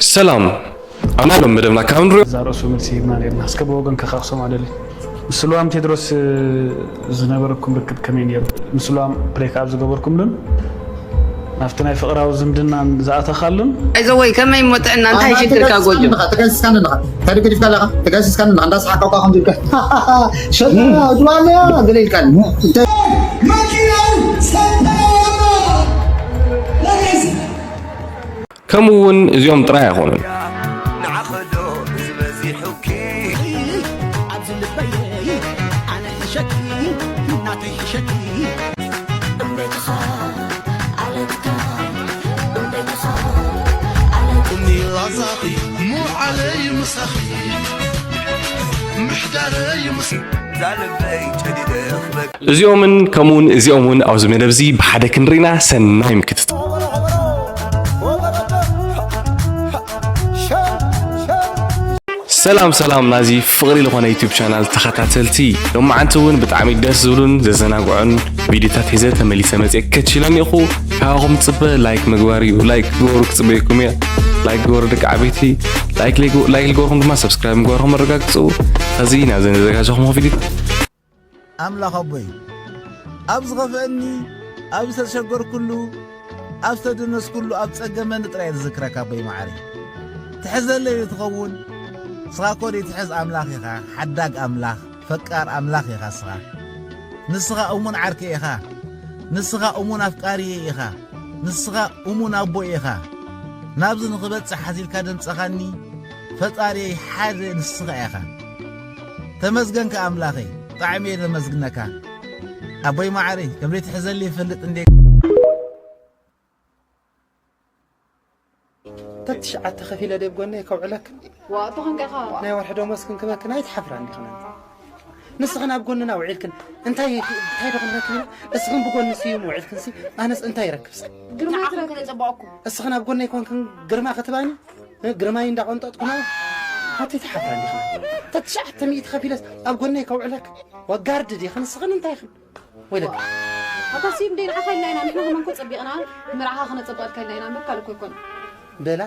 ሰላም። ኣብ ናይ ሎም መደብና ካብ ንሪኦ እዛ ርእሱ መልሲ ሂብና ነርና። እስከ ብወገንካ ካብ ክሰምዖ ደሊ። ምስ ልዋም ቴድሮስ ዝነበረኩም ርክብ ከመይ ነይሩ? ምስ ልዋም ፕሬክ ኣብ ዝገበርኩምሉን ናብቲ ናይ ፍቕራዊ ዝምድናን ዝኣተኻሉን? ኣይዘወይ ከመይ እሞ ጥዕና እንታይ ሽግርካ ጎጆ? ተጋሲስካኒ ኣለኻ። እንታይ ገዲፍካ ኣለኻ? ተጋሲስካኒ ኣለኻ። እንዳሰሓቅካ እኳ ከምዚ ኢልካ። ሸጣ ድዋልያ ገለ ኢልካኒ። እንታይ ከምኡ እውን እዚኦም ጥራይ ኣይኾኑን። እዚኦምን ከምኡውን እዚኦም እውን ኣብዚ መደብ እዚ ብሓደ ክንርኢና ሰናይ ምክትታል። ሰላም ሰላም ናዚ ፍቕሪ ዝኾነ ዩቲዩብ ቻናል ተኸታተልቲ፣ ሎማዓንቲ እውን ብጣዕሚ ደስ ዝብሉን ዘዘናግዑን ቪዲዮታት ሒዘ ተመሊሰ መፅየ ከችለኒ እኹ። ካባኹም ፅበ ላይክ ምግባር እዩ። ላይክ ግበሩ ክፅበየኩም እየ። ላይክ ግበሩ ደቂ ዓበይቲ። ላይክ ለይግ- ላይክ ልገበርኩም ድማ ሰብስክራይብ ምግባርኩም ኣረጋግፁ። ኸዚ ናብዚ ነዘጋጀኹም ቪዲዮ ኣምላኽ ኣቦይ ኣብ ዝኸፍአኒ ኣብ ዝተሸገርኩሉ ኣብ ዝተደነስኩሉ ኣብ ጸገመኒ ጥራይ ዝዝክረካ ኣቦይ መዓረይ ትሕዘለይ ትኸውን ንስኻ እኮ ዘይትሕዝ ኣምላኽ ኢኻ ሓዳግ ኣምላኽ ፈቃር ኣምላኽ ኢኻ ንስኻ ንስኻ እሙን ዓርከይ ኢኻ ንስኻ እሙን ኣፍቃሪየይ ኢኻ ንስኻ እሙን ኣቦይ ኢኻ ናብዚ ንኽበጽሕ ሓዚልካ ደምጸኻኒ ፈጣሪየይ ሓደ ንስኻ ኢኻ ተመስገን ከኣ ኣምላኸይ ብጣዕሚ እየ ዘመስግነካ ኣቦይ ማዓረይ ከም ዘይትሕዘሊ ይፈልጥ እንዴ ተትሽዓተ ከፊለ ደብ ጎነይ ከውዕለክን ዋእ እቶ ክንቀኻ ናይ ወርሒ ደሞዝ ክንክበክን ኣይትሓፍራ እንዲኽን ኣንቲ ንስኽን ኣብ ጎንና ውዒልክን እንታይ እንታይ ዶ ክንበክን እስኽን ብጎኒ ስዩም ውዒልክንሲ ኣነስ እንታይ ይረክብስ ግርማ ትረክብ ክነጸባኩ እስኽን ኣብ ጎነይ ኮንክን ግርማ ክትባኒ ግርማይ እንዳቆንጠጥኩና ኣቲ ተሓፍራ እንዲኻ ተትሽዓተ ሚእቲ ከፊለስ ኣብ ጎነይ ከውዕለክ ወጋርድ ዲኽን እስኽን እንታይ ኢኽን ወይለክ ኣታ ሲም ደይ ንዓኻ ኢልና ኢና ንሕና ከማን ኮ ጸቢቕና ምርዓኻ ክነጸብቐልካ ኢልና ኢና እምበር ካልእ ኮ ኣይኮነ በላ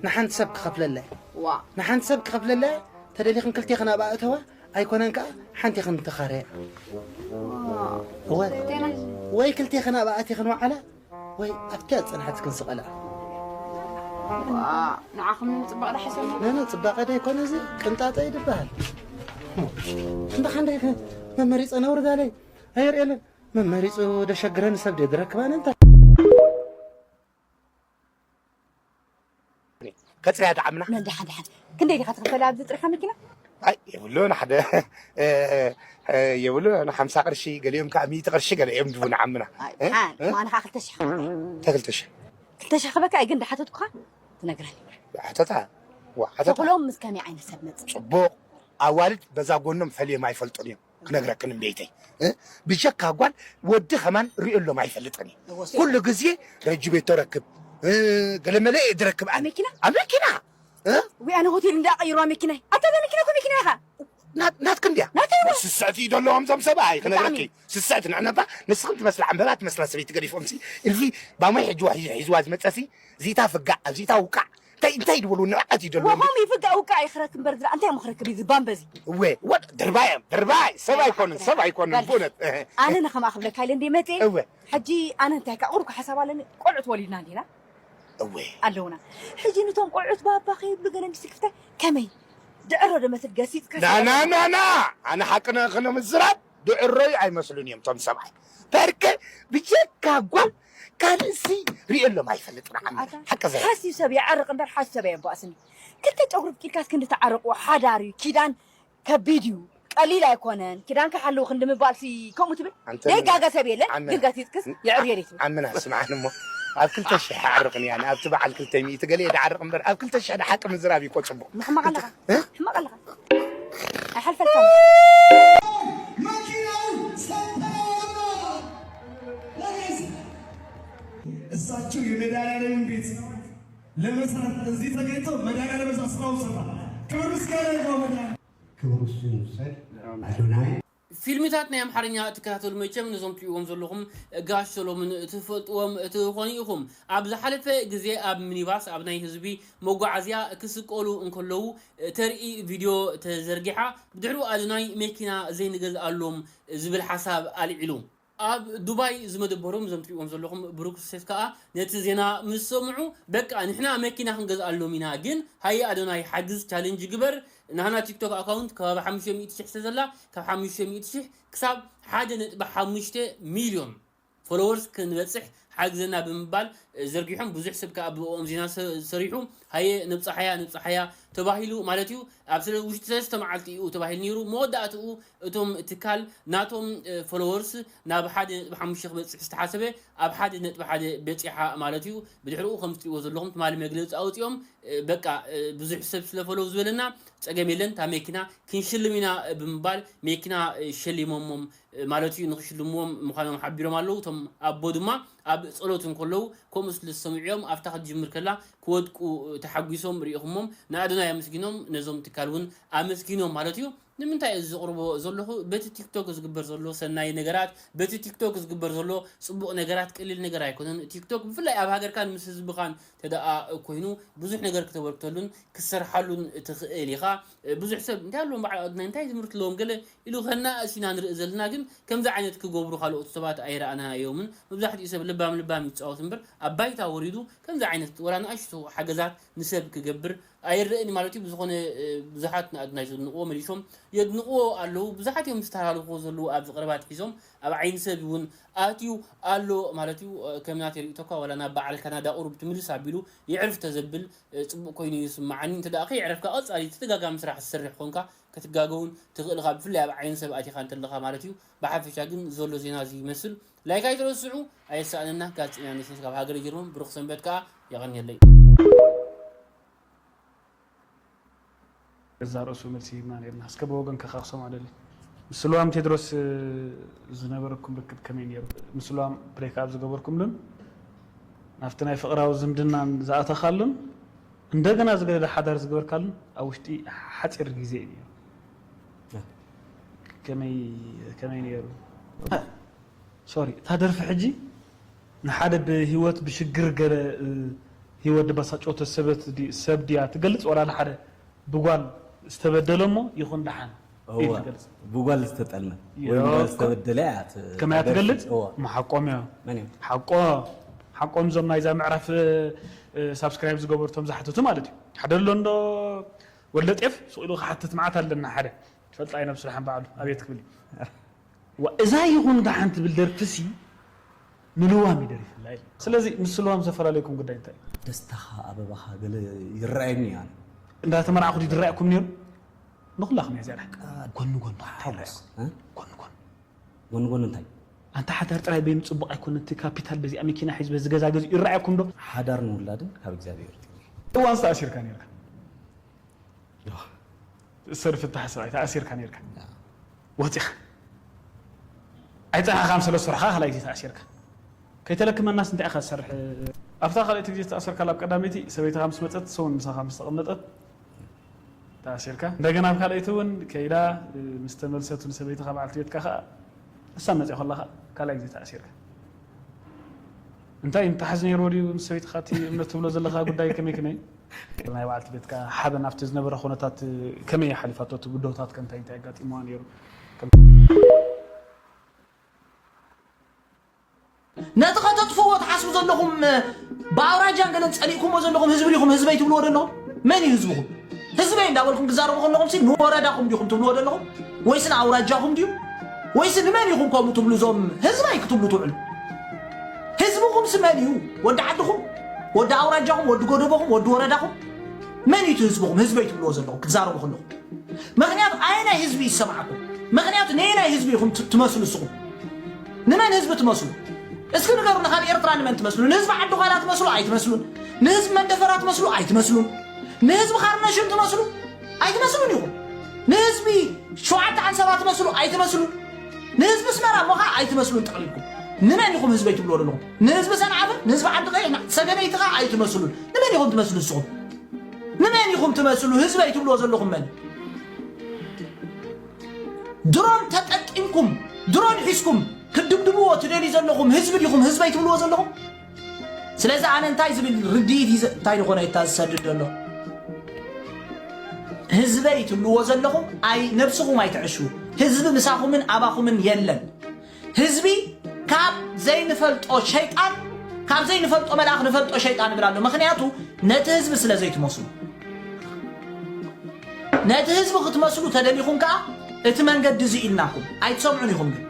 ንሓንቲ ሰብ ክኸፍለላ እየ ዋ ንሓንቲ ሰብ ክኸፍለላ እየ ተደሊኽን ክልቴኽን ኣብኣ እተዋ ኣይኮነን ከኣ ሓንቲኽን ተኻረያ እወ ክልቴና ወይ ክልቴኽን ኣብኣ እቲኽን ወዓላ ወይ ኣብቲ ኣጸናሕቲ ክንስቐላ ንዓኹም ንምጽባቕ ዳሕሰሙ ነነ ጽባቐ ዶ ኣይኮነ እዚ ቅንጣጠ እዩ ዝበሃል እንዳ ሓንደ መመሪጸ ነውርዳለይ ኣየርእየለን መመሪጹ ደሸግረኒ ሰብ ድየ ድረክባነ እንታ ከፅርያ ደዓምና መን ደሓን ደሓን ክንደይ ዲኻ ትኽፈል ኣብዚ ጥርሓ መኪና ኣይ የብሉን ሓደ የብሉ ሓምሳ ቅርሺ ገሊኦም ከዓ ሚእቲ ቅርሺ ገለ እዮም ድቡ ንዓምና ኣነ ከዓ ክልተ ሽሕ ክልተ ሽሕ ክልተ ሽሕ ክበካ ኣይ ግን ደሓተትኩኻ ትነግረኒ ሕተታ ተኽሎም ምስ ከመይ ዓይነት ሰብ መፅእ ፅቡቕ ኣዋልድ በዛ ጎኖም ፈልዮም ኣይፈልጡን እዮም ክነግረክን እምበይተይ ብጀካ ጓል ወዲ ከማን ሪኦሎም ኣይፈልጥን እዩ ኩሉ ግዜ ረጅቤቶ ረክብ ገለመለ እየ ዝረክብ ኣነ መኪና ኣብ መኪና ወይ ኣነ ሆቴል እንዳ ቀይሮ መኪናይ ኣታ መኪና ኮ መኪና ኢኻ ናትክ እንድያ ስስዕቲ እዩ ዘለዎም ዞም ሰብኣይ ክነግረኪ ስስዕቲ ንዕነባ ንስኽም ትመስላ ዕምበባ ትመስላ ሰበይቲ ገዲፎም ሲ እልፊ ባሞይ ሕጂ ሒዝዋ ዝመፀሲ እዚታ ፍጋዕ ኣብዚታ ውቃዕ እንታይ እንታይ ድበሉ ንብዓት እዩ ደሎ ወሆም ይፍጋ ውቃ ይኽረክ እምበር ዝላ እንታይ ምኽረክ ቢዚ ባምበዚ እወ ወድ ድርባይ ድርባይ ሰብ ኣይኮንን ሰብ ኣይኮንን ብእውነት ኣነ ንኸማ ክብለካ ኢለ እንደ መጤ እወ ሕጂ ኣነ እንታይ ካ ቁርኩ ሓሳብ ኣለኒ ቆልዑት ወሊድና እንዲና እወ ኣለውና ሕጂ ንቶም ቆልዑት ባባ ከይብሉ ገለ ሚስቲ ክፍተ ከመይ ድዕሮ ደመስል ገሲጽካ ናናናና ኣነ ሓቅነ ክነምዝራብ ድዕሮይ ኣይመስሉን እዮም ቶም ሰብኣይ በርከ ብጀካ ጓል ካልእሲ ሪእሎም ኣይፈልጥን ዓሚ ሓቂ ዘ ሓሲብ ሰብ ይዓርቕ እምበር ሓሲብ ሰብ ኣየባእስን እዩ ክልተ ጨጉሪ ብቂልካስ ክንዲ ተዓረቑ ሓዳር እዩ ኪዳን ከቢድ እዩ ቀሊል ኣይኮነን ኪዳን ክሓልው ክንዲ ምባልሲ ከምኡ ትብል ደይጋገ ሰብ የለን ግን ገሲፅክስ የዕርየ ደይ ትብል ዓምና ስምዓን እሞ ኣብ ክልተ ሽሕ ኣዕርቕን እያ ኣብቲ በዓል ክልተ ሚእቲ ገለ የድዓርቕ እምበር ኣብ ክልተ ሽሕ ንሓቂ ምዝራብ እዩ እኮ ፅቡቕ ምሕማቕ ኣለኻ ሕማቕ ኣለኻ ኣይሓልፈልካ እሳቸው የመድኃኒዓለምን ቤት ለመስራት እዚህ ተገኝተው መድኃኒዓለም እዛ ስራው ሰራ። ክብር ምስጋና ይግባው መድኃኒዓለም። ክብር እሱ ይውሰድ። አዶናይ ፊልምታት ናይ ኣምሓርኛ ትከታተሉ መቸም ነዞም ትሪእዎም ዘለኹም ጋሽ ሰሎምን ትፈልጥዎም ትኾኑ ኢኹም። ኣብ ዝሓለፈ ግዜ ኣብ ሚኒባስ ኣብ ናይ ህዝቢ መጓዓዝያ ክስቀሉ እንከለዉ ተርኢ ቪድዮ ተዘርጊሓ፣ ብድሕሪኡ ኣዶናይ መኪና ዘይንገዝኣሎም ዝብል ሓሳብ ኣልዒሉ። ኣብ ዱባይ ዝመደበሮም እዞም ትሪእዎም ዘለኹም ብሩክ ሴፍ ከኣ ነቲ ዜና ምስ ሰምዑ፣ በቃ ንሕና መኪና ክንገዝኣሎም ኢና፣ ግን ሃየ ኣዶናይ ሓግዝ፣ ቻሌንጅ ግበር፣ ናህና ቲክቶክ ኣካውንት ከባቢ ሓሙሽተ ሚእቲ ሽሕ ስለ ዘላ፣ ካብ ሓሙሽተ ሚእቲ ሽሕ ክሳብ ሓደ ነጥቢ ሓሙሽተ ሚልዮን ፎሎወርስ ክንበጽሕ ሓግዘና ብምባል ዘርጊሖም፣ ብዙሕ ሰብ ከኣ ብኦም ዜና ሰ-፣ ሰሪሑ፣ ሃየ ነብጽሓያ ነብጽሓያ ተባሂሉ ማለት እዩ። ኣብ ስለ ውሽጢ ሰለስተ መዓልቲ እዩ ተባሂሉ ነይሩ። መወዳእትኡ እቶም ትካል ናቶም ፎሎወርስ ናብ ሓደ ነጥቢ ሓሙሽተ ክበጽሕ ዝተሓሰበ ኣብ ሓደ ነጥቢ ሓደ በጺሓ ማለት እዩ። ብድሕሪኡ ከም ትሪእዎ ዘለኹም ትማሊ መግለጺ ኣውጺኦም፣ በቃ ብዙሕ ሰብ ስለ ፎሎው ዝበለና ጸገም የለን፣ እታ መኪና ክንሽልም ኢና ብምባል መኪና ሸሊሞሞም ማለት እዩ። ንኽሽልምዎም ምዃኖም ሓቢሮም ኣለዉ። እቶም ኣቦ ድማ ኣብ ጸሎት እንከለዉ ከምኡ ስለ ዝሰምዑ እዮም። ኣብታ ክትጅምር ከላ ክወድቁ ተሓጒሶም ርኢኹሞም፣ ንኣዶናይ ኣመስጊኖም፣ ነዞም ትካል እውን ኣመስጊኖም ማለት እዩ። ንምንታይ እዚ ዘቕርቦ ዘለኹ? በቲ ቲክቶክ ዝግበር ዘሎ ሰናይ ነገራት፣ በቲ ቲክቶክ ዝግበር ዘሎ ጽቡቕ ነገራት ቀሊል ነገር ኣይኮነን። ቲክቶክ ብፍላይ ኣብ ሃገርካን ምስ ህዝብኻን ተደኣ ኮይኑ ብዙሕ ነገር ክተበርክተሉን ክሰርሓሉን ትኽእል ኢኻ። ብዙሕ ሰብ እንታይ ኣለዎም በዓል ኣዶናይ፣ እንታይ ትምህርቲ ኣለዎም ገለ ኢሉ ከናእስ ኢና ንርኢ ዘለና። ግን ከምዚ ዓይነት ክገብሩ ካልኦት ሰባት ኣይረኣናዮምን። መብዛሕትኡ ሰብ ለባም ለባም ይጻወት እምበር ኣብ ባይታ ወሪዱ ከምዚ ዓይነት ወላ ንኣሽቱ ሓገዛት ንሰብ ክገብር ኣይረእን ማለት እዩ። ብዝኾነ ብዙሓት ንኣዶናይ ዘድንቕዎ መሊሶም የድንቕዎ ኣለዉ። ብዙሓት እዮም ዝተሃላልኽዎ ዘለዉ ኣብዚ ቀረባ ኣትሒዞም ኣብ ዓይኒ ሰብ እውን ኣትዩ ኣሎ ማለት እዩ። ከም ናተይ ርእይቶ እኳ ዋላ ናብ በዓል ካናዳ ቁሩብ ትምልስ ኣቢሉ የዕርፍ ተዘብል ጽቡቕ ኮይኑ ይስምዓኒ። እንተ ደኣ ከየዕረፍካ ቀጻሊ ተደጋጋሚ ስራሕ ዝሰርሕ ኮንካ ክትጋገውን ትኽእል ኢኻ። ብፍላይ ኣብ ዓይኒ ሰብ ኣቲኻ እንተለኻ ማለት እዩ። ብሓፈሻ ግን ዘሎ ዜና እዚ ይመስል። ላይክ ኣይትረስዑ፣ ኣየሳእነና። ጋዜጠኛ ነሽነሽ ካብ ሃገረ ጀርመን። ብሩኽ ሰንበት ከኣ። የቐንየለይ። ገዛ ርእሱ መልሲ ሂብና ነርና። እስከ ብወገን ከኻኽሶም ኣደሊ። ምስ ልዋም ቴድሮስ ዝነበረኩም ርክብ ከመይ ነይሩ? ምስ ልዋም ብሬክ ኣብ ዝገበርኩምሉን ናብቲ ናይ ፍቕራዊ ዝምድናን ዝኣተኻሉን እንደገና ዝገደደ ሓዳር ዝገበርካሉን ኣብ ውሽጢ ሓፂር ግዜ እዩ ነይሩ። ከመይ ከመይ ነይሩ? ሶሪ፣ እታ ደርፊ ሕጂ ንሓደ ብህይወት ብሽግር ገለ፣ እ፣ ህይወት ድባሳጨወተ ሰበት ዲ-፣ ሰብ ድያ ትገልጽ ወላ ንሓደ ብጓል ዝተበደለ እሞ ይኹን ደሓን እዋ፣ እዩ ትገልጽ? ብጓል ዝተጠልመ ዮ፣ ወይ ብጓል እኮ ዝተበደለ እያ ት-፣ ከመይ እያ ደርፊ። ትገልጽ? እዋ። እሞ ሓቆም እዮ። መን እዩ? ሓቆ፣ ሓቆም እዞም ናይዛ ምዕራፍ፣ እ፣ ሳብስክራይብ ዝገበሩ እቶም ዝሓተቱ ማለት እዩ። ሓደ ኣሎ እንዶ ወልደ ጤፍ ሱቕ ኢሉ ክሓትት መዓት ኣለና ሓደ። ትፈልጣ እየ ነብሱ ደሓን በዓሉ ኣቤት ክብል እዩ። ዋ፣ እዛ ይኹን ደሓን ትብል ደርፊሲ ንልዋም እዩ ደሪፍላ ኢለ። ስለዚ ምስ ልዋም ዘፈላለየኩም ጉዳይ እንታይ እዩ? ደስታኻ ኣበባኻ ገለ ይረኣየኒ እዩ ኣነ። እንዳተመርዓኹ ድዩ ዝረኣየኩም ነይሩ? ንኹላኹም እያ እዚኣ ደሓን። ጎኒ ጎኒ ሓጎስ። እ? ጎኒ ጎኒ። ጎኒ ጎኒ እንታይ? ኣንታ ሓዳር ጥራይ በይኑ ጽቡቕ ኣይኮነን። እቲ ካፒታል በዚኣ መኪና ሒዝ በዚ ገዛ ገዚኡ ይረኣየኩም ዶ? ሓዳር ንውላድን ካብ እግዚኣብሔር እዩ። እዋን ዝተኣሲርካ ነይርካ። ትእሰር ፍታሕ ሰብኣይ ተኣሲርካ ነይርካ። ወፂኻ ኣይፀናሕኻን፣ ሰለስተ ወርሓ ካልኣይ ግዜ ተኣሲርካ። ከይተለክመናስ እንታይ ኢኻ ትሰርሕ? ኣብታ ካልኣይቲ ግዜ ዝተኣሰርካላ ኣብ ቀዳመይቲ ሰበይትኻ ምስ መፀት፣ ሰውን ምሳኻ ምስ ተቐመጠት ተኣሲርካ። እንደገና ኣብ ካልኣይቲ እውን ከይዳ ምስ ተመልሰት ንሰበይትኻ በዓልቲ ቤትካ ከዓ ንሳ መፅያ ከላ ከዓ ካልኣይ ግዜ ተኣሲርካ። እንታይ ምትሓዝ ነይርዎ ድዩ ምስ ሰበይትኻ? እቲ እምነት ትብሎ ዘለኻ ጉዳይ ከመይ ከመይ? ናይ በዓልቲ ቤትካ ሓበን ኣብቲ ዝነበረ ኩነታት ከመይ ሓሊፋቶ? እቲ ብድሆታት ከ እንታይ እንታይ ኣጋጢምዋ ነይሩ? ነቲ ከተጥፍዎ ትሓስቡ ዘለኹም ብኣውራጃን ገለን ጸሊእኩሞ ዘለኹም ህዝቢ ዲኹም ህዝበይ ትብልዎ ዘለኹም? መን እዩ ህዝብኹም? ህዝበይ እንዳበልኩም ትዛረቡ ከለኹም ሲ ንወረዳኹም ዲኹም ትብልዎ ዘለኹም? ወይስ ንኣውራጃኹም ድዩ? ወይስ ንመን ኢኹም ከምኡ ትብሉ? እዞም ህዝባይ ክትብሉ ትውዕሉ? ህዝብኹም ሲ መን እዩ? ወዲ ዓድኹም? ወዲ ኣውራጃኹም? ወዲ ጎደቦኹም? ወዲ ወረዳኹም? መን እዩ እቲ ህዝብኹም? ህዝበይ ትብልዎ ዘለኹም ክትዛረቡ ከለኹም? ምኽንያቱ ኣየናይ ህዝቢ ይሰምዓኩም? ምኽንያቱ ነየናይ ህዝቢ ኢኹም ት-፣ ትመስሉ እስኹም? ንመን ህዝቢ ትመስሉ? እስኪ ንገሩኒ፣ ካብ ኤርትራ ንመን ትመስሉ? ንህዝቢ ዓዲ ዃላ ትመስሉ? ኣይትመስሉን። ንህዝቢ መንደፈራ ትመስሉ? ኣይትመስሉን። ንህዝቢ ካርነሽም ትመስሉ? ኣይትመስሉን ኢኹም። ንህዝቢ ሸውዓተ ዓንሰባ ትመስሉ? ኣይትመስሉን። ንህዝቢ ኣስመራ እሞ ኸዓ ኣይትመስሉን ጠቕሊልኩም። ንመን ኢኹም ህዝበይ ትብልዎ ዘለኹም? ንህዝቢ ሰንዓፈ፣ ንህዝቢ ዓዲ ቀይሕ፣ ና-፣ ሰገነይቲ ኸዓ ኣይትመስሉን። ንመን ኢኹም ትመስሉ ንስኹም? ንመን ኢኹም ትመስሉ? ህዝበይ ትብልዎ ዘለኹም መን? ድሮን ተጠቂ ቂምኩም ድሮን ሒዝኩም ክትድብድብዎ ትደልዩ ዘለኹም ህዝቢ ዲኹም ህዝበይ ትብልዎ ዘለኹም? ስለዚ ኣነ እንታይ ዝብል ርድኢት እዩ ዘ- እንታይ ዝኾነ እታ ዝሰድድ ዘሎ ህዝበይ ትብልዎ ዘለኹም ኣይ ነብስኹም ኣይትዕሹ። ህዝቢ ምሳኹምን ኣባኹምን የለን። ህዝቢ ካብ ዘይንፈልጦ ሸይጣን ካብ ዘይንፈልጦ መልኣኽ ንፈልጦ ሸይጣን ይብል ኣሎ። ምክንያቱ ነቲ ህዝቢ ስለ ዘይትመስሉ ነቲ ህዝቢ ክትመስሉ ተደሊኹም ከኣ እቲ መንገዲ እዚ ኢልናኩም ኣይትሰምዑን ኢኹም። ግን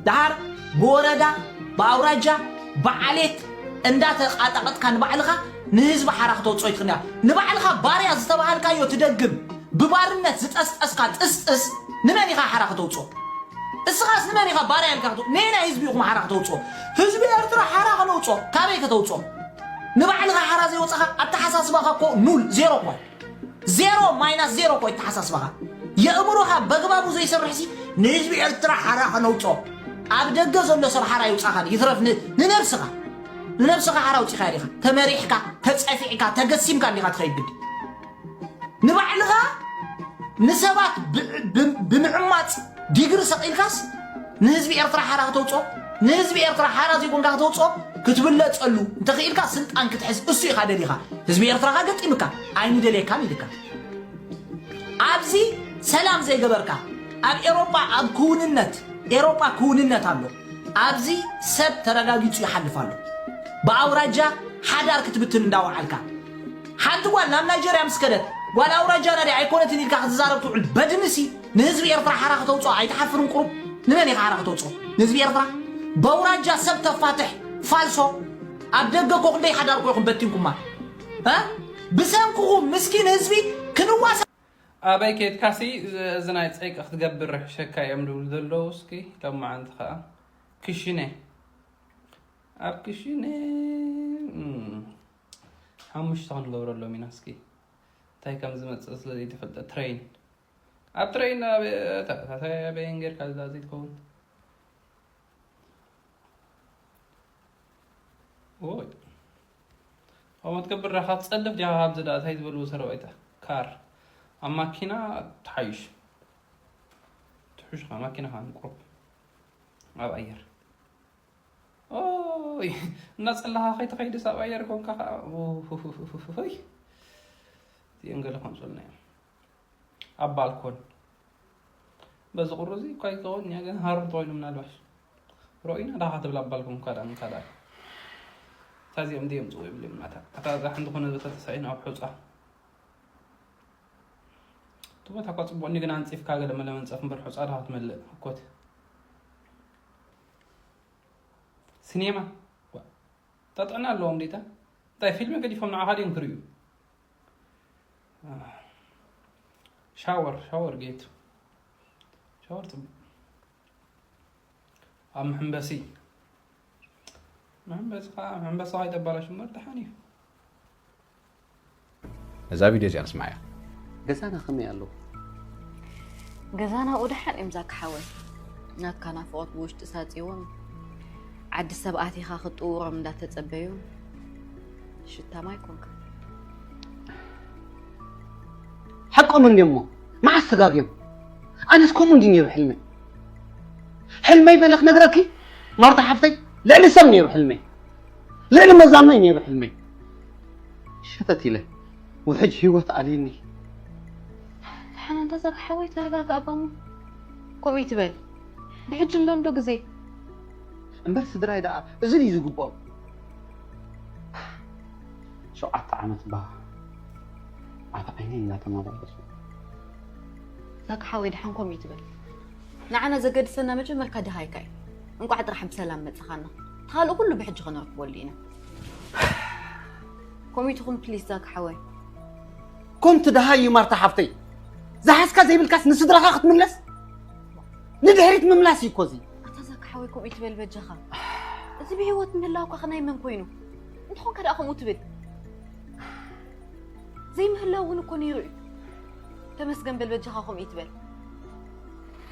ደሓር ብወረዳ ብኣውራጃ ብዓሌት እንዳተቃጣቀጥካ ንባዕልኻ ንህዝቢ ሓራ ክተውፅኦ ይትኽእል። ንባዕልኻ ባርያ ዝተባሃልካዮ ትደግም ብባርነት ዝጠስጠስካ ጥስጥስ ንመን ኢኻ ሓራ ክተውፅኦ? እስኻስ ንመን ኢኻ ባርያ ኢልካ ክተው- ነየናይ ህዝቢ ኢኹም ሓራ ክተውፅኦ? ህዝቢ ኤርትራ ሓራ ከነውፅኦ ካበይ ከተውፅኦ? ንባዕልኻ ሓራ ዘይወፅኻ ኣተሓሳስባኻ እኮ ኑል ዜሮ እኮ ዜሮ ማይናስ ዜሮ እኮ ኣተሓሳስባኻ። የእምሮኻ በግባቡ ዘይሰርሕሲ ንህዝቢ ኤርትራ ሓራ ከነውፅኦ ኣብ ደገ ዘሎ ሰብ ሓራ ይውፃኻ ይትረፍ ን- ንነብስኻ ንነብስኻ ሓራ ውፂኻ ዲኻ ተመሪሕካ ተፀፊዕካ ተገሲምካ እንዲኻ ትኸይድ ግዲ ንባዕልኻ ንሰባት ብ- ብ- ብምዕማፅ ዲግሪ ሰቒልካስ ንህዝቢ ኤርትራ ሓራ ከተውፅኦ ንህዝቢ ኤርትራ ሓራ ዘይኮንካ ከተውፅኦ ክትብለፀሉ እንተኽኢልካ ስልጣን ክትሕዝ እሱ ኢኻ ደሊኻ ህዝቢ ኤርትራኻ ገጢምካ ኣይንደልየካን ኢልካ ኣብዚ ሰላም ዘይገበርካ ኣብ ኤሮጳ ኣብ ክውንነት ኤሮጳ ክውንነት ኣሎ ኣብዚ ሰብ ተረጋጊፁ ይሓልፍ ኣሎ ብኣውራጃ ሓዳር ክትብትን እንዳወዓልካ ሓንቲ ጓል ናብ ናይጀርያ ምስ ከደት ጓል ኣውራጃ ናዲ ኣይኮነትን ኢልካ ክትዛረብ ትውዕል በድንሲ ንህዝቢ ኤርትራ ሓራ ከተውፅኦ ኣይትሓፍርን ቁሩብ ንመን ኢኻ ሓራ ከተውፅኦ ንህዝቢ ኤርትራ በውራጃ ሰብ ተፋትሕ ፋልሶ ኣብ ደገ እኮ ክንደይ ሓዳር እኮ ኢኹም በቲንኩማ እ? ብሰንክኹም ምስኪን ህዝቢ ክንዋሳ ኣበይ ኬድካሲ እዚ ናይ ፀይቂ ክትገብር ርሕሸካ እዮም ድብሉ ዘለዉ እስኪ ሎማዓንቲ ከዓ ክሽነ ኣብ ክሽነ ሓሙሽተ ክንገብረሎም ኢና እስኪ እንታይ ከም ዝመፅእ ስለ ዘይተፈልጠ ትሬን ኣብ ትሬን ኣበየን ጌርካ ዝዳዘይ ትኸውን ኦይ ከምኡ ትገብር ዳኻ ትጸልፍ ዲኻ ካብዚ ደኣ እንታይ ዝበልዎ ሰረባይታ ካር ኣብ ማኪና ትሓይሽ ትሕሽ ኻ ማኪና ኻ ንቁሩብ ኣብ ኣየር ኦይ እናጸለኻ ከይትኸይድስ ኣብ ኣየር ኮንካ ኸዓ ይ እዚአን ገለ ከምፅልና እዮም ኣብ ባልኮን በዚ ቁሪ እዚ እኳ ይከውን እያ ግን ሃሩር ተኮይኑ ምናልባሽ ሮኢና ዳኻ ትብል ኣብ ባልኮን እኳ ዳኣ እንካ ዳኣ እታ እዚኦም ድዮም ፅው ይብል እምናታ እታ እዛ ሓንቲ ኮነ በታ ተሳኢን ኣብ ሑፃ እቲ ቦታ እኳ ፅቡቅ እኒ ግን ኣንፂፍካ ገለ መለ መንፀፍ እምበር ሑፃ ዳኻ ትመልእ እኮት ሲኔማ ጠጥዕና ኣለዎም ዲታ እንታይ ፊልሚ ገዲፎም ንዓኻ ድዮም ክርእዩ ሻወር ሻወር ጌቱ ሻወር ፅቡቅ ኣብ መሐንበሲ መሐንበሲ ከዓ መሐንበሲ ከይተባላሽ እምበር ደሓን እዩ ነዛ ቪድዮ እዚኣ ንስማዓያ። ገዛና ከመይ ኣሎ? ገዛና ኣብኡ ደሓን እዮም ዛኪ ሓወይ። ናትካ ናፍቖት ብውሽጢ ሳጽይዎም ዓዲ ሰብ ኣቲኻ ክትጥውሮም እንዳተጸበዩ ሽታ ማይ ኮንካ። ሓቆም እንድዮም እሞ መዓስ ተጋግዮም? ኣነስ ከምኡ እንዲ ነይሩ ሕልመይ። ሕልመይ በለ ክነግረኪ ማርታ ሓፍተይ ልዕሊ ሰብ ነይሩ ሕልመይ። ልዕሊ መዛኖይ ነይሩ ሕልመይ። ሸተት ኢለ ውሕጅ ህይወት ኣልዩኒ። ደሓን ኣንታ ዛኪ ሓወይ ተረጋጋእ እባ እሞ ከምኡ ይትበል ብሕጂ ኣሎ እንዶ ግዜ እምበር ስድራይ ደኣ እዚ ድዩ ዝግብኦም ሸውዓተ ዓመት ባ ኣብ ዓይነይ እናተመላለሱ ዛኪ ሓወይ ደሓን ከምኡ ይትበል ንዓና ዘገድሰና መጀመርካ ድሃይካ እዩ እንቋዕ ጥራሕ ብሰላም መጻኻና ካልእ ኩሉ ብሕጂ ከነርክበሉ ኢና ኮሚትኹም ፕሊስ ዛኪ ሓወይ ኮምቲ ደሃይ እዩ ማርታ ሓፍተይ ዝሓዝካ ዘይብልካስ ንስድራኻ ክትምለስ ንድሕሪት ምምላስ እዩ እኮ እዚ ኣታ ዛኪ ሓወይ ከምኡ ይትበል በጃኻ እዚ ብህይወት ምህላውካ ኸናይ መን ኮይኑ እንተኾንካ ደኣ ከምኡ ትብል ዘይምህላው እውን እኮ ነይሩ እዩ ተመስገን በል በጃኻ ከምኡ ይትበል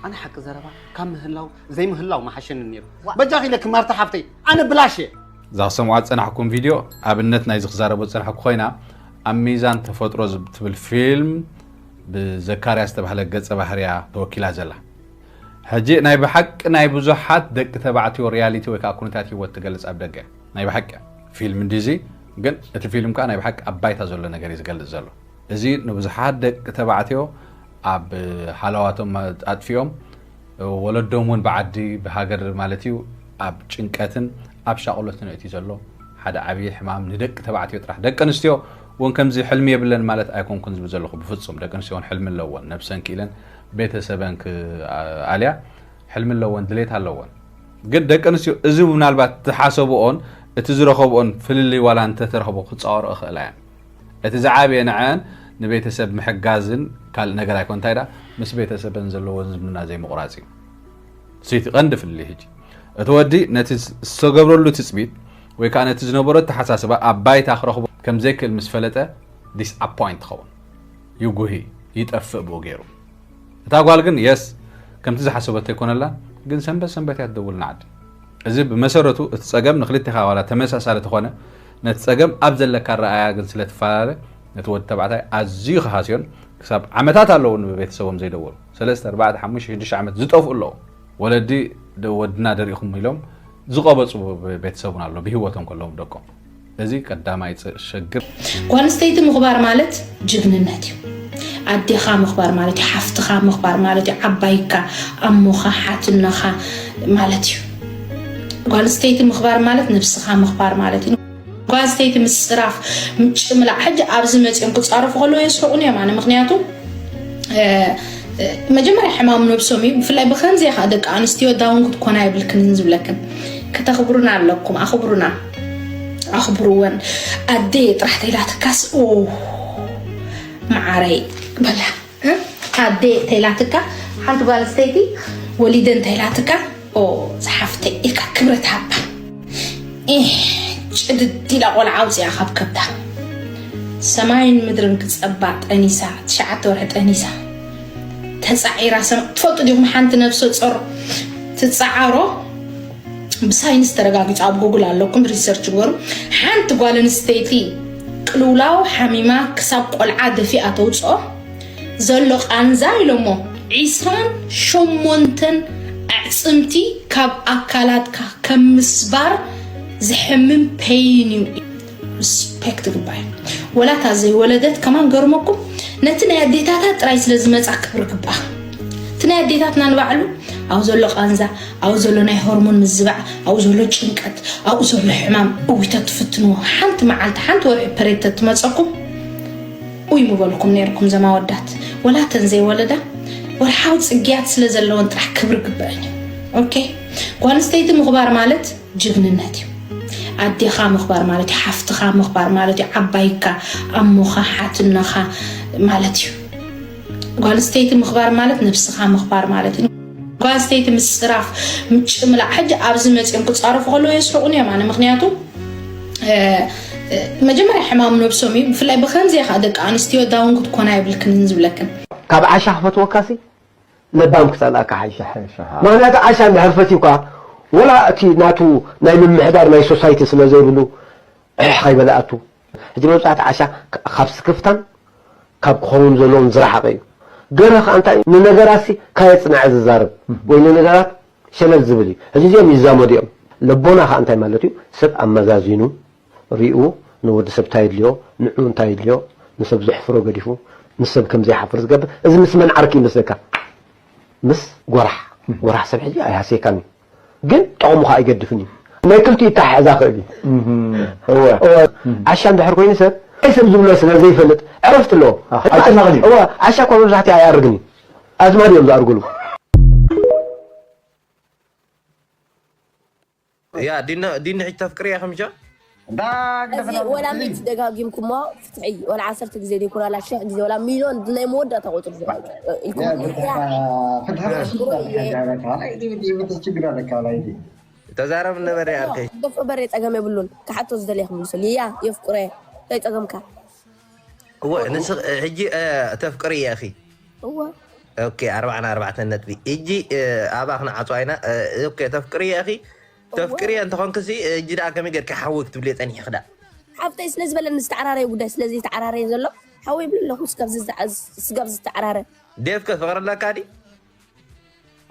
ኣነ ሓቂ ዘረባ ካብ ምህላው ዘይምህላው መሓሸኒ ነይሩ በጃኺ ኢለኪ ማርታ ሓፍተይ ኣነ ብላሽ እየ እዛ ክሰምዖ ዝጸናሕኩም ቪድዮ ኣብነት ናይዚ ክዛረቦ ዝጸናሕኩ ኮይና ኣብ ሚዛን ተፈጥሮ ትብል ፊልም ብዘካርያ ዝተባህለ ገጸ ባህርያ ተወኪላ ዘላ ሕጂ ናይ ብሓቂ ናይ ብዙሓት ደቂ ተባዕትዮ ሪያሊቲ ወይ ከዓ ኩነታት ህይወት ትገልፅ ኣብ ደገ ናይ ብሓቂ ፊልም እንዲዚ ግን እቲ ፊልም ከዓ ናይ ብሓቂ ኣብ ባይታ ዘሎ ነገር እዩ ዝገልፅ ዘሎ። እዚ ንብዙሓት ደቂ ተባዕትዮ ኣብ ሃለዋቶም ኣጥፊኦም ወለዶም እውን ብዓዲ ብሃገር ማለት እዩ ኣብ ጭንቀትን ኣብ ሻቕሎትን እቲ ዘሎ ሓደ ዓብዪ ሕማም ንደቂ ተባዕትዮ ጥራሕ። ደቂ ኣንስትዮ እውን ከምዚ ሕልሚ የብለን ማለት ኣይኮንኩን ዝብል ዘለኹ፣ ብፍጹም። ደቂ ኣንስትዮ እውን ሕልሚ ኣለወን፣ ነብሰን ክኢለን ቤተሰበን ክኣልያ ሕልሚ ኣለወን፣ ድሌት ኣለወን። ግን ደቂ ኣንስትዮ እዚ ምናልባት ዝሓሰብኦን እቲ ዝረኸብኦን ፍልልይ ዋላ እንተተረኽቦ ክፃወሮ እኽእላ እየን። እቲ ዝዓበየ ንዐን ንቤተሰብ ምሕጋዝን ካልእ ነገር ኣይኮን፣ እንታይ ደኣ ምስ ቤተሰበን ዘለዎን ዝምድና ዘይምቑራፅ እዩ። እቲ ቀንዲ ፍልልይ ሕጂ እቲ ወዲ ነቲ ዝተገብረሉ ትፅቢት ወይ ከዓ ነቲ ዝነበሮ ኣተሓሳስባ ኣብ ባይታ ክረኽቦ ከም ዘይክእል ምስ ፈለጠ ዲስኣፖይንት ትኸውን፣ ይጉሂ፣ ይጠፍእ ብኡ ገይሩ። እታ ጓል ግን የስ ከምቲ ዝሓሰበቶ ኣይኮነላን፣ ግን ሰንበት ሰንበት እያ ትደውል ንዓዲ። እዚ ብመሰረቱ እቲ ፀገም ንክልቴኻ ዋላ ተመሳሳሊ ተኾነ ነቲ ፀገም ኣብ ዘለካ ኣረኣእያ ግን ስለ ትፈላለ ነቲ ወዲ ተባዕታይ ኣዝዩ ክሃስዮን ክሳብ ዓመታት ኣለዉ ንቤተሰቦም ዘይደወሉ ሰለስተ ኣርባዕተ ሓሙሽተ ሽዱሽተ ዓመት ዝጠፍኡ ኣለዉ። ወለዲ ወድና ደሪኹም ኢሎም ዝቐበፁ ቤተሰቡን ኣሎ ብህይወቶም ከለዎም ደቆም። እዚ ቀዳማይ ሸግር። ጓል ኣንስተይቲ ምኽባር ማለት ጅግንነት እዩ። ኣዴኻ ምኽባር ማለት እዩ፣ ሓፍትኻ ምኽባር ማለት እዩ፣ ዓባይካ፣ ኣሞኻ፣ ሓትነኻ ማለት እዩ። ጓል ኣንስተይቲ ምኽባር ማለት ነብስኻ ምኽባር ማለት እዩ። ጓል ኣንስተይቲ ምፅራፍ፣ ምጭምላቕ፣ ሕጂ ኣብዚ መፂኦም ክፃረፉ ከለዉ የስሕቑኒ እዮም ኣነ። ምኽንያቱ መጀመርያ ሕማም ነብሶም እዩ። ብፍላይ ብከምዚ ከዓ ደቂ ኣንስትዮ ዳውን ክትኮና የብልክንን ዝብለክን። ክተኽብሩና ኣለኩም። ኣኽብሩና፣ ኣኽብርወን። ኣደ ጥራሕ ተይላትካስ ኦ መዓረይ በላ ኣደ ተይላትካ ሓንቲ ጓል ኣንስተይቲ ወሊደ እንተይላትካ ኦ ዝሓፍተይ ኢልካ ክብረት ሃባ። ጭድድ ኢላ ቆልዓ ኣውፅኣ ካብ ከብዳ ሰማይን ምድርን ክፀባ ጠኒሳ ትሽዓተ ወርሒ ጠኒሳ ተፃዒራ ሰማ ትፈልጡ ዲኹም? ሓንቲ ነብሰ ፆር ትፀዓሮ ብሳይንስ ተረጋጊፁ ኣብ ጉግል ኣለኩም ሪሰርች ግበሩ። ሓንቲ ጓል ኣንስተይቲ ቅልውላው ሓሚማ ክሳብ ቆልዓ ደፊኣ ተውፅኦ ዘሎ ቃንዛ ኢሎሞ ዒስራን ሸሞንተን ኣዕፅምቲ ካብ ኣካላትካ ከም ምስባር ዝሕምም ፔይን እዩ። ሪስፔክት ግባይ ወላ እታ ዘይወለደት ከማን ገርመኩም ነቲ ናይ ኣዴታታት ጥራይ ስለ ዝመፃ ክብሪ ግባ እቲ ናይ ኣዴታትና ንባዕሉ ኣብኡ ዘሎ ቃንዛ ኣብኡ ዘሎ ናይ ሆርሞን ምዝባዕ ኣብኡ ዘሎ ጭንቀት ኣብኡ ዘሎ ሕማም እዊተት ትፍትንዎ ሓንቲ መዓልቲ ሓንቲ ወርሒ ፐሬድ ተትመፀኩም ኡይ ምበልኩም ነይርኩም ዘማወዳት ወላ ተን ዘይወለዳ ወርሓዊ ፅግያት ስለ ዘለወን ጥራሕ ክብሪ ግበአን እዩ ኦኬ ጓል ኣንስተይቲ ምኽባር ማለት ጅግንነት እዩ ኣዴኻ ምኽባር ማለት እዩ ሓፍትኻ ምኽባር ማለት እዩ ዓባይካ ኣሞኻ ሓትነኻ ማለት እዩ ጓል ኣንስተይቲ ምኽባር ማለት ነብስኻ ምኽባር ማለት እዩ ጓል ኣንስተይቲ ምፅራፍ ምጭምላቕ ሕጂ ኣብዚ መፂኦም ክፃረፉ ከለዉ የስሕቑኒ እዮም ኣነ ምክንያቱ መጀመርያ ሕማም ነብሶም እዩ ብፍላይ ብከምዚ ከዓ ደቂ ኣንስትዮ ዳውን ክትኮና የብልክንን ዝብለክን ካብ ዓሻ ክፈትወካሲ ለባም ክፀልኣካ ሓይሻ ምክንያቱ ዓሻ እንድሕር ፈትዩካ ወላ እቲ ናቱ ናይ ምምሕዳር ናይ ሶሳይቲ ስለ ዘይብሉ ዕሕ ከይበለ ኣቱ ሕጂ መብዛሕቲ ዓሻ ካብ ስክፍታን ካብ ክኸውን ዘለዎም ዝረሓቐ እዩ ገለ ከዓ እንታይ ንነገራት ሲ ካየፅንዐ ዝዛረብ ወይ ንነገራት ሸለል ዝብል እዩ። ሕጂ እዚኦም ይዛመዱ እዮም። ልቦና ከዓ እንታይ ማለት እዩ? ሰብ ኣመዛዚኑ ሪኡ ንወዲ ሰብ እንታይ የድልዮ፣ ንዕኡ እንታይ የድልዮ፣ ንሰብ ዘሕፍሮ ገዲፉ ንሰብ ከም ዘይሓፍር ዝገብር። እዚ ምስ መን ዓርኪ ይመስለካ? ምስ ጎራሕ። ጎራሕ ሰብ ሕጂ ኣይሃስየካን እዩ። ግን ጠቕሙ ከዓ ኣይገድፍን እዩ። ናይ ክልቲኡ ይተሓሕዛ ክእል እዩ። እወ። እወ። ዓሻ እንድሕር ኮይኑ ሰብ ናይ ሰብ ዝብሎ ስለ ዘይፈልጥ ዕረፍቲ ኣለዎ። ኣይጨነቕን እዩ። እወ። ዓሻ እኳ መብዛሕትኡ ኣይኣርግን እዩ። ኣዝማድ እዮም ዝኣርግሉ። ያ ዲኒ ዲኒ ሕጂ ተፍቅሪ እያ ከምሻ እዚ ወላ ሚእቲ ደጋጊምኩሞ ፍትሒ ወላ ዓሰርተ ግዜ ዘይኮነ ዋላ ሽሕ ግዜ ወላ ሚልዮን ናይ መወዳእታ ቁፅሪ ኢልኩም ፍትሒ ፍትሒ ችግር ኣለካ ናይ ተዛረብ ነበረ ኣርከይ ደፍኦ በሬ ፀገም የብሉን ክሓቶ ዝደለየ ክምልሰሉ ያ የፍቅሮ እንታይ ፀገምካ እወ ንስ ሕጂ ተፍቅሪ እያ እኺ እወ ኦኬ ኣርባዕን ኣርባዕተን ነጥቢ እጂ ኣባ ክንዓፅዋ ኢና ኦኬ ተፍቅሪ እያ እኺ ተፍቅሪ እያ እንተኾንክሲ እጂ ደኣ ከመይ ጌርካ ሓወይ ክትብልዮ ፀኒሕኺ ደኣ ሓፍተይ ስለ ዝበለኒ ዝተዓራረየ ጉዳይ ስለ ዘይተዓራረየ ዘሎ ሓወይ ይብል ኣለኹ ስጋብ ዝተዓራረ ዴፍከ ፍቕሪ ኣለካ ድዩ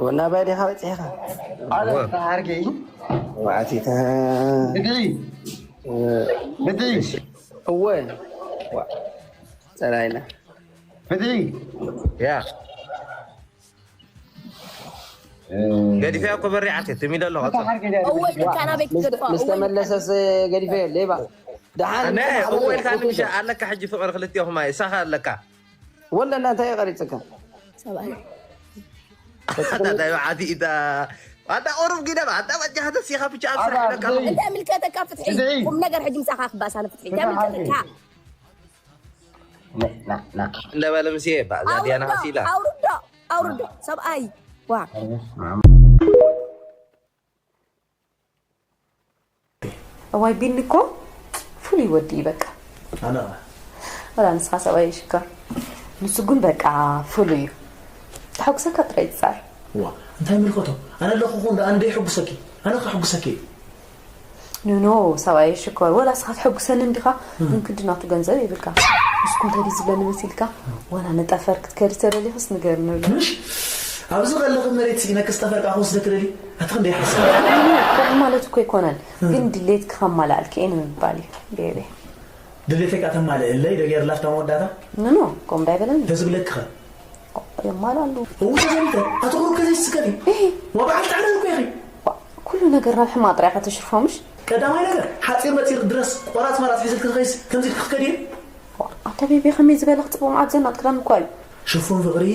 ወናባይ ዲኻ በፂሕኻ? ኣለ ተሓርገይ። ዋዕቲታ። ብድዒ። ብድዒ። እወ። ዋ። ፀላይና። ብድዒ። ያ። ገዲፈያ እኮ በሪዓት ትሚዶ ኣለኹ። ተሓርገይ። እወ፣ ኢልካ ናበይ ክትገድፋ? ምስ እወ፣ ኢልካ ተመለሰስ ገዲፈ ሌባ። ደሓን ኣነ እወ ኢልካ ንምሻ ኣለካ ሕጂ ፍቕሪ ክልቲኦኹም ኣይ ሳኻ ኣለካ። ወላ እናንተ የቐሪጽካ። ሰብኣይ። ኣታ ዳዩ ዓዲ ኢዳ። ኣታ ቁሩብ ጊዳ ኣታ ባጃ ሃደ ሲኻ ብቻ ኣብሳ ኣታ ኢለካ። ብዘይ እንታይ ምልከተካ ፍትሒ? ብዘይ ቁም ነገር ሕጂ ምሳኻ ክባእሳ ንፍትሒ። እንታይ ምልከተካ? ና፣ ና፣ ና። እንደበለ ምሴ፣ ባእዛ ዲያና ኣውርዶ፣ ሃሲላ። ኣውርዶ፣ ኣውርዶ። ሰብኣይ። ዋ። እዋይ ቢኒ እኮ ፍሉይ ወዲ እዩ በቃ። ኣነ ወላ ንስኻ ሰብኣይ ሽኮር። ንሱ ግን በቃ ፍሉይ እዩ። ተሐጉሰካ ጥራይ ትጻር። ዋ እንታይ ምልከቶ? ኣነ ኣለኹ እኮ እንዳ ኣነ ደይ ሕጉሰኪ። ኣነ ከሕጉሰኪ እየ። ኖ ኖ ሰብኣይ ሽኮር ወላ ንስኻ ትሕጉሰኒ እንዲኻ። እም። ግን ክንዲ ናቱ ገንዘብ ይብልካ። ንስኩም ተዲ ዝብለኒ መሲልካ። ወላ ንጠፈር ክትከዲ ተደሊኽስ ንገርኒ። ምሽ ኣብዚ ከለኺ መሬት ስኢነክስ ጠፈር ከዓ ክወስደኪ ደሊ። ኣቲ ክንደይ ሓሳብ። ከምኡ ማለት እኮ ኣይኮነን። እም። ግን ድሌትኪ ከማላእልኪ እየ ንምባል እዩ ቤቤ። ድሌተይ ከዓ ተማልእለይ ዶ ገይርላ ኣብታ መወዳእታ? ኖ ኖ ከምኡ እንዳይበለኒ። ተዝብለኪ ኸ? የማላሉ። እው ተዘሚተ ኣቲ ቁሩብ ከዘይ ትስከፊ። እሂ። ወበዓል ጣዕና እኮ ኢኺ። ዋ፣ ኩሉ ነገር ናብ ሕማቕ ጥራይ ኢኻ ተሽርፎ ምሽ? ቀዳማይ ነገር ሓፂር መፂር ድረስ ቆራፅ መራፅ ሒዝልኪ ትኸይስ ከምዚ ክትከዲ እየ? ዋ፣ ኣታ ቤቤ ከመይ ዝበለ ክፅቡቕ መዓት ዘናት ክዳን እኳ እዩ። ሽፉን ፍቕሪ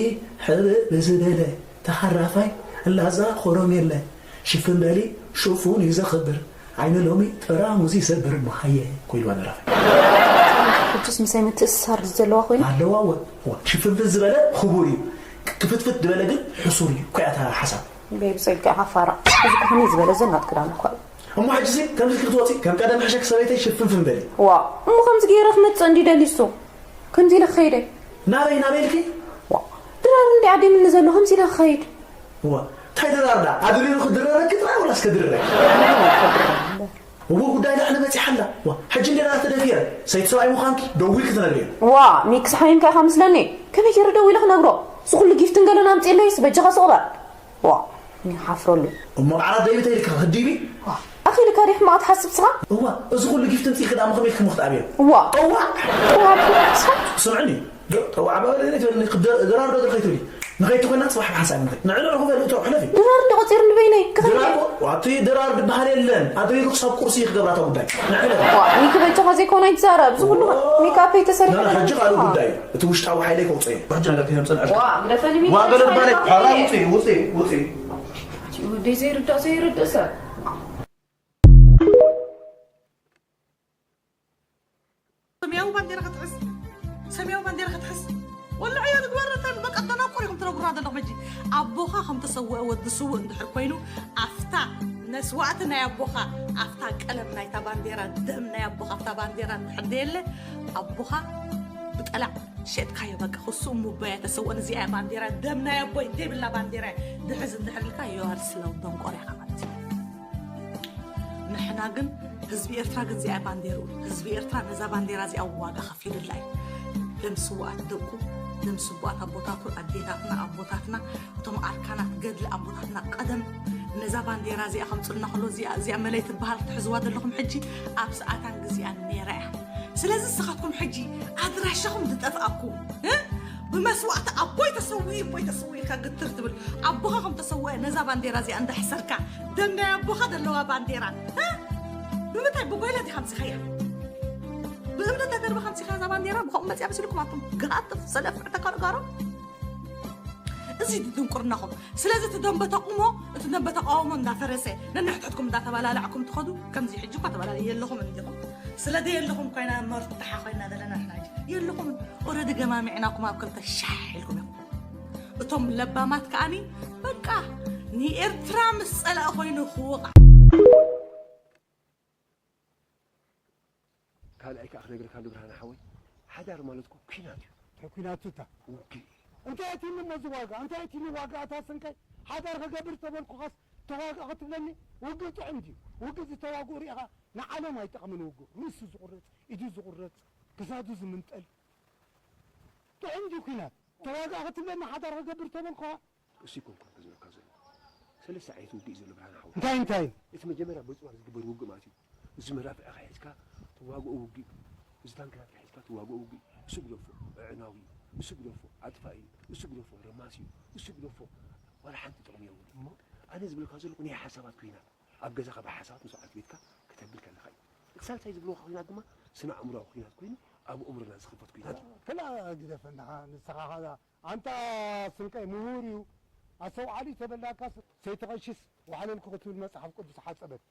ሕብእ ብዝበለ ተሃራፋይ ላዛ ኾሮሜለ ሽፍን በሊ ሽፉን እዩ ዘኽብር ዓይኒ ሎሚ ጠራሙዝ ይሰብር እሞ ሃየ ኮይልዋ ደራፋይ። ሕጅስ ምሳይ ምትእስሳር ድዩ ዘለዋ ኮይና? ኣለዋ እወ እወ ሽፍንፍን ዝበለ ኽቡር እዩ ክፍትፍት ዝበለ ግን ሕሱር እዩ እኮ እያ እታ ሓሳብ። ቤቢ ጸጋ ኢኻ ፋራ። እዚ ከመይ ዝበለ ዘናት ክዳን እኳ እዩ። እሞ ሕጅሲ ከምዚ ኢልኪ ክትወፂ ከም ቀደም ሕሸክ ሰበይተይ ሽፍንፍን በሊ። ዋ እሞ ከምዚ ገይረ ክመፅእ እንዲ ደሊሱ ከምዚ ኢለ ክኸይደ ናበይ ናበይ ኢልኪ? ዋ ድራር እንዲ ዓዲ ምኒ ዘሎ ከምዚ ኢለ ክኸይድ። እዋ እንታይ ድራር ዳ ኣድሪሩ ክድረረኪ ጥራይ ወላስ ከድርረኪ? እዎ ጉዳይ ላዕሊ በፂሓ ኣላ። ዋ ሕጂ እንዴ ደኣ ተደፊረ ሰይቲ ሰብኣይ ምዃንኪ ደዊልኪ ትነግርዮ። ዋ ሚክስ ሓሚምካ ኢኻ ምስለኒ። ከመይ ገይረ ደዊለ ክነግሮ? እዚ ኩሉ ጊፍትን ገለን ኣምፅእለይስ በጃኻ ስቕ በል። ዋ እኒ ሓፍረሉ። እሞ ቃላት ደይብተ ኢልካ ክዲቢ? ዋ ኣኺልካ ዲ ሕማቕ ትሓስብ ስኻ? እዋ እዚ ኩሉ ጊፍት ምፅኢልኪ ደኣ ምኸመይ ኢልኪ ምኽትኣብዮ? ዋ እዋ እዋ ስምዕኒ ዶ ተዋዕባ በለ ትበልኒ ድራር ዶ ከይትብሊ ንኸይቲ ኮይና ፅባሕ ብሓንሳብ ምንታይ ንዕንዕ ኹ በል እቶ ሕለፊ ድራር እንዲ ቆፂር ንበይነይ ክኸይድ ድራር እኮ ኣብቲ ድራር ድበሃል የለን ኣደይ ክሳብ ቁርሲ ክገብራታ ጉዳይ ንዕለ ዋ ሚኪ በጃኻ ዘይኮነ ኣይትዛረብ እዚ ኩሉ ሜካፕ ኣይተሰሪሐ ሕጂ ካልእ ጉዳይ እዩ እቲ ውሽጣዊ ሓይለይ ከውፅኦ እዩ ሕጂ ነገር ከየምፅእ ንዕሽ ዋ ግደፈኒ ሚኪ ዋ ገለ ድባለይ ሓራ ውፅኢ ውፅኢ ውፅኢ ወደይ ዘይርዳእ ዘይርድእ ሰብ ሰማያዊ ባንዴራ ክትሕዝ ሰማያዊ ባንዴራ ክትሕዝ ወላ ዕዮ ንግበር ተን በቃ ተናቁር ኢኹም ትነግሩና ዘለኹም ሕጂ ኣቦኻ ከም ተሰወአ ወዲ ስውእ እንድሕር ኮይኑ ኣፍታ መስዋእቲ ናይ ኣቦኻ ኣፍታ ቀለም ናይታ ባንዴራ ደም ናይ ኣቦኻ ኣፍታ ባንዴራ እንድሕር ደየለ ኣቦኻ ብጠላዕ ሸጥካዮ በቃ ክሱ ሙባያ ተሰወን እዚኣ ባንዴራ ደም ናይ ኣቦይ ዘይብላ ባንዴራ ድሕዝ እንድሕር ኢልካ ዮሃር ስለው ደንቆር ኢኻ ማለት እዩ ንሕና ግን ህዝቢ ኤርትራ ግን እዚኣ ባንዴርኡ ህዝቢ ኤርትራ ነዛ ባንዴራ እዚኣ ዋጋ ከፊሉላ እዩ ደም ስዋኣት ደቁ ደም ስቡኣት ኣቦታቱ ኣዴታትና ኣቦታትና እቶም ኣርካናት ገድሊ ኣቦታትና ቀደም ነዛ ባንዴራ እዚኣ ከምፅልና ከሎ እዚኣ እዚኣ መለይ ትበሃል ክትሕዝዋ ዘለኹም ሕጂ ኣብ ሰኣታን ግዜኣን ነይራ እያ ስለዚ ንስኻትኩም ሕጂ ኣድራሻኹም ዝጠፍኣኩም ብመስዋእቲ ኣቦይ ተሰዊኡ እቦይ ተሰዊኡ ኢልካ ግትር ትብል ኣቦኻ ከም ተሰወአ ነዛ ባንዴራ እዚኣ እንዳሕሰርካ ደም ናይ ኣቦኻ ዘለዋ ባንዴራ ብምንታይ ብጎይላ ዲኻ ምፅኻያ ብእምነት ተደርበኻ ምፅኻ እዛ ባንዴራ ብኸምኡ መፅያ መሲልኩም ኣቱም ግሃጥፍ ሰለፍ ዕተካ ንጋሮ እዚ ድንቁርናኹም ስለዚ እቲ ደንበ ተቑሞ እቲ ደንበ ተቃውሞ እንዳፈረሰ ነንሕድሕድኩም እንዳተባላለዕኩም ትኸዱ ከምዚ ሕጂ እኳ ተባላለ የለኹም እንዲኹም ስለ ደየለኹም ኮይና መርትሓ ኮይና ዘለና ንሕና ሕጂ የለኹም ኦረዲ ገማሚዕናኩም ኣብ ክልተ ሻሕ ኢልኩም ኢኹም እቶም ለባማት ከኣኒ በቃ ንኤርትራ ምስ ጸላእ ኮይኑ ክወቓ ካልኣይ ከዓ ክነግረካ ዶ ብርሃነ ሓወይ ሓዳር ማለት እኮ ኲናት እዩ እንታይ ኲናት እታ ውግእ እዩ እንታይ እቲ እሞ እዚ ዋጋ እንታይ እቲ ዋጋ እታ ስንቀይ ሓዳር ከገብር ዝተበልኩኻስ ተዋግእ ክትብለኒ ውግእ ጥዑም ድዩ ውግእ ዝተዋግኡ ሪኢኻ ንዓለም ኣይጠቕምን ውግእ ርእሱ ዝቑረፅ ኢዱ ዝቑረፅ ክሳዱ ዝምንጠል ጥዑም ድዩ ኲናት ተዋግእ ክትብለኒ ሓዳር ከገብር ዝተበልኩኻ እሱ ይኮንኩ ዝብለካ ዘሎ ሰለስተ ዓይነት ውግእ እዩ ዘሎ ብርሃን ሓወይ። እንታይ እንታይ? እቲ መጀመርያ በጽዋር ዝግበር ውግእ ማለት እዩ። እዚ መዳፍዕኻ ሒዝካ ትዋግኦ ውግእ እዩ። እዚ ታንክታትካ ሒዝካ ትዋግኦ ውግእ እዩ። እሱ ግደፎ፣ ኣዕናዊ እዩ። እሱ ግደፎ፣ ኣጥፋኢ እዩ። እሱ ግደፎ፣ ረማሲ እዩ። እሱ ግደፎ፣ ዋላ ሓንቲ ጥቕሚ የብሉ። ኣነ ዝብለካ ዘለኹ ናይ ሓሳባት ኩናት ኣብ ገዛኻ ብሓሳባት ምስ በዓልቲ ቤትካ ከተብል ከለኻ እዩ። እቲ ሳልሳይ ዝብለካ ኩናት ድማ ስነ ኣእምሮዊ ኩናት ኮይኑ ኣብ ኣእምሮና ዝኽፈት ኩናት እዩ። ክላ ግደፈና ንስኻ ካዛ ኣንታ ስንቀይ ምሁር እዩ ኣስተውዓሊ ተበላካ ሰይተቐሽስ ዋዕለልኩ ክትብል መጽሓፍ ቅዱስ ሓጸበት።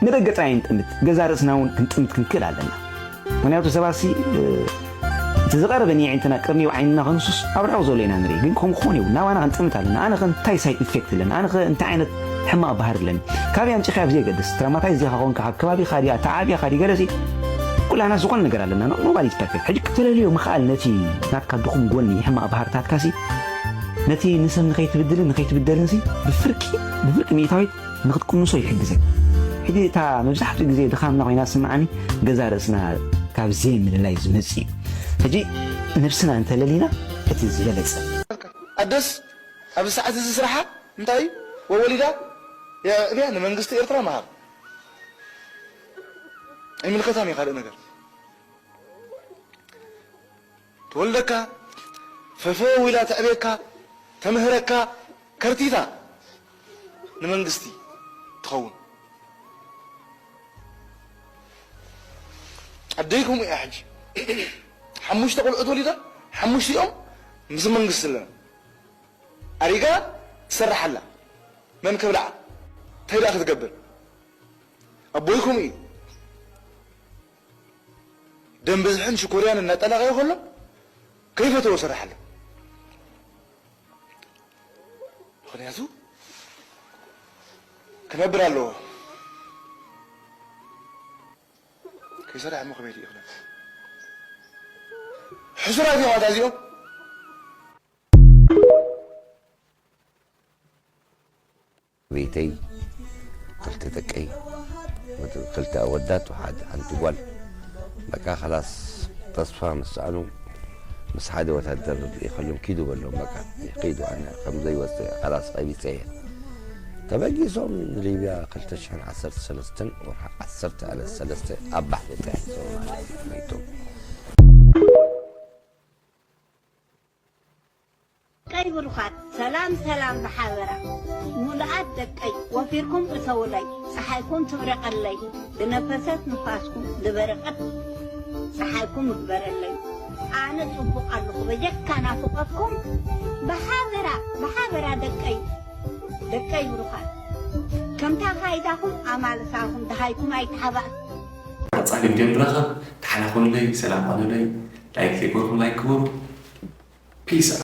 ንደገ ጥራይ ንጥምት፣ ገዛ ርእስና እውን ክንጥምት ክንክእል ኣለና። ምክንያቱ ሰባሲ እቲ ዝቐረበ ንየዒንትና ቅርኒ ዓይንና ከንሱስ ኣብ ርሑቕ ዘሎ ኢና ንርኢ። ግን ከምኡ ክኾን የብሉ። ናባና ክንጥምት ኣለና። ኣነ ከ እንታይ ሳይድ ኢፌክት ኣለኒ? ኣነ ከ እንታይ ዓይነት ሕማቕ ባህሪ ኣለኒ? ካበይ ኣምጺኻዮ ብዘየገድስ፣ ትራማታይዝ ዲኻ ኮንካ፣ ካብ ከባቢኻ ድያ፣ ተዓብያኻ ድዩ፣ ገለሲ ኩላና ዝኾነ ነገር ኣለና። ኖ- ኖባዲ ኢዝ ፐርፌክት። ሕጂ ክትለልዮ ምኽኣል ነቲ ናትካ ድኹም ጎኒ፣ ሕማቕ ባህርታትካሲ ነቲ ንሰብ ንኸይትብድልን ንኸይትብደልን ሲ ብፍርቂ ብፍርቂ ሚእታዊት ንኽትቅንሶ ይሕግዘን። ሕጂ እታ መብዛሕትኡ ግዜ ድኻምና ኮይና ትስምዓኒ ገዛ ርእስና ካብ ዘይምልላይ ዝመጽእ እዩ። ሕጂ ነብስና እንተለሊና እቲ ዝበለጸ። ኣደስ ኣብዚ ሰዓት እዚ ስራሓ እንታይ እዩ? ወወሊዳ የእብያ ንመንግስቲ ኤርትራ መሃር ኣይምልከታን እዩ ካልእ ነገር። ትወልደካ፣ ፈፈው ኢላ ተዕብየካ፣ ተምህረካ፣ ከርቲታ ንመንግስቲ ትኸውን። ኣደይ ከምኡ እያ ሕጂ። ሓሙሽተ ቆልዑት ወሊዳ፣ ሓሙሽቲኦም ምስ መንግስቲ ኣለና። ኣሪጋ ትሰርሕ ኣላ። መን ከብልዓ? እንታይ ደኣ ክትገብር? ኣቦይ ከምኡ እዩ። ደም ብዝሕን ሽኮርያን እናጠላቐየ ከሎ ከይፈተዎ ሰርሓለሁ። ምኽንያቱ ክነብር ኣለዎ። ከይሰርሐ እሞ ከመይ ኢሉ እዩ ክነብር? ሕሱራት እዮም ኣታ እዚኦም። ቤተይ ክልተ ደቀይ ክልተ ኣወዳት ሓደ ሓንቲ ጓል በቃ ከላስ ተስፋ ምስ ሰኣኑ ምስ ሓደ ወታደር ይኸሎም ኪዱ በሎም በቃ ይኸይዱ ኣነ ከም ዘይወፅእ ከላስ ቀቢፀ እየ ተበጊሶም ንሊብያ ክልተ ሽሕን ዓሰርተ ሰለስተን ወርሒ ዓሰርተ ዕለት ሰለስተ ኣብ ባሕሪ ጥሒሶም ማለት እዩ መይቶም ደቀይ ብሩኻት ሰላም ሰላም ብሓበራ ሙሉኣት ደቀይ ወፊርኩም እተውለይ ፀሓይኩም ትብረቐለይ ዝነፈሰት ንፋስኩም ዝበረቐት ፀሓይኩም ይግበረለይ ኣነ ፅቡቕ ኣለኹ በጀካ ናፍቖትኩም ብሓበራ ብሓበራ ደቀይ ደቀይ ብሩኻት ከምታ ፋይዳኹም ኣማልሳኹም ደሃይኩም ኣይተሓባእ ቀፃሊ ቪድዮ ንራኸብ ተሓላኹልለይ ሰላም ኾኑለይ ላይክ ዘይገበርኩም ላይክ ግበሩ ፒስ